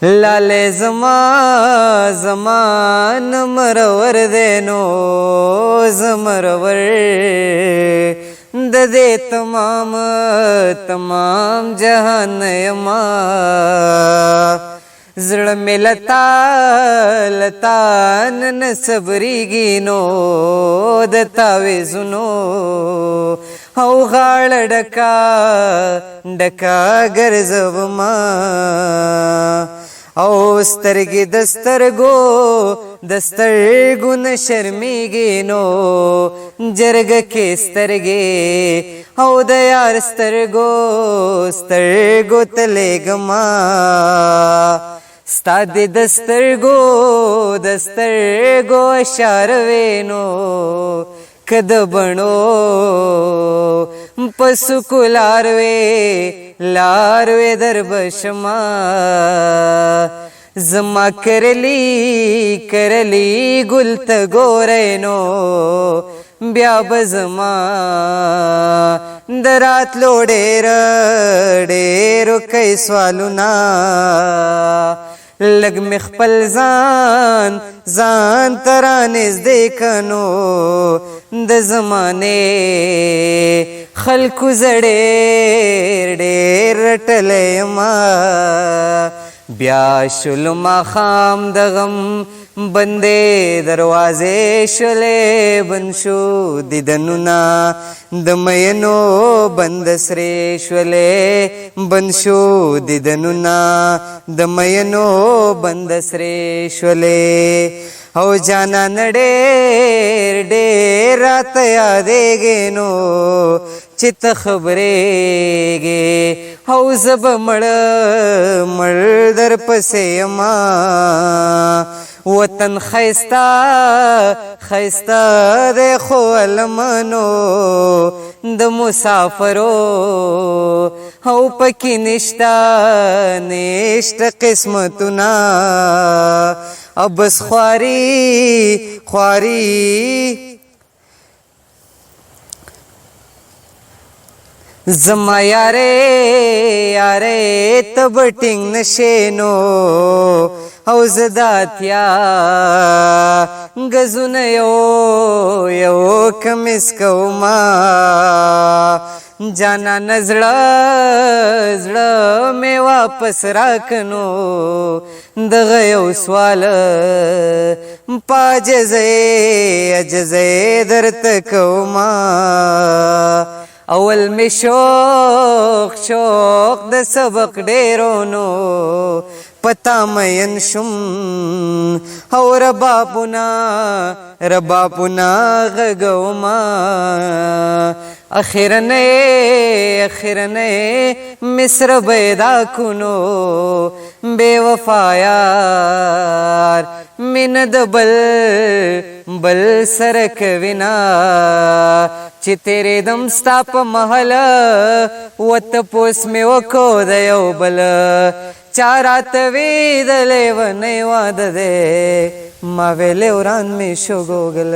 لاله زما زما نمرور دی نو زمرور د دې تمام تمام جهان یما. زړه مې لتا لتا نن صبرېږي نو د تاویزونو، او غاړه ډکا ډکا ګرځوما، او سترګې د سترګو د سترګو نه شرمېږي نو جرګه کې سترګې، او د یار سترګو سترګو ته لېږما. ستا د سترګو د سترګو اشاره وینو کد بڼو پس کو لاروي لاروي در بشما. زما کرلی کرلی ګل ته ګورې نو بیا بزما دراتلو ډېر ډېر کوي سوالونه. لږ مې خپل ځان ځان ترا نږدې کنو د زمانه خلکو زړې ډېر رټلې ما. بیا شول ماښام د غم بندې دروازې شولې، بند شو دیدنونه د مینو بند سرې شولې، بند شو دیدنونه د مینو بند سرې شولې. او جانان ډېر ډېر راته یادېږې نو چې ته خبرېږې، او زه به مړ مړ در پسې یمه. وطن ښایسته ښایسته دی خو المنو د مسافرو، او پکې نشته نشته قسمتونه. او بس خواري خواري زما یاره یاره ته به ټینګ نشې نو، او زه د اتیا ګزونه یو یو کمیس کوما. جانانه زړه زړه مې واپس راکنو دغه یو سوال پاجزې عجزې درته کوما. اول می شوق شوق د سبق ډیرونو پتا مین شم، او ربابونه ربابونه غږوما. اخرنه اخرنه مصر پیدا کونو بے وفا یار من د بل بل سره کوینا. چې تیرې دم ستا په محل وت پوس مې وکو د یو بل، چا راته وی د لیونی واده دی، ما ویلې وران مې شو ګوګل.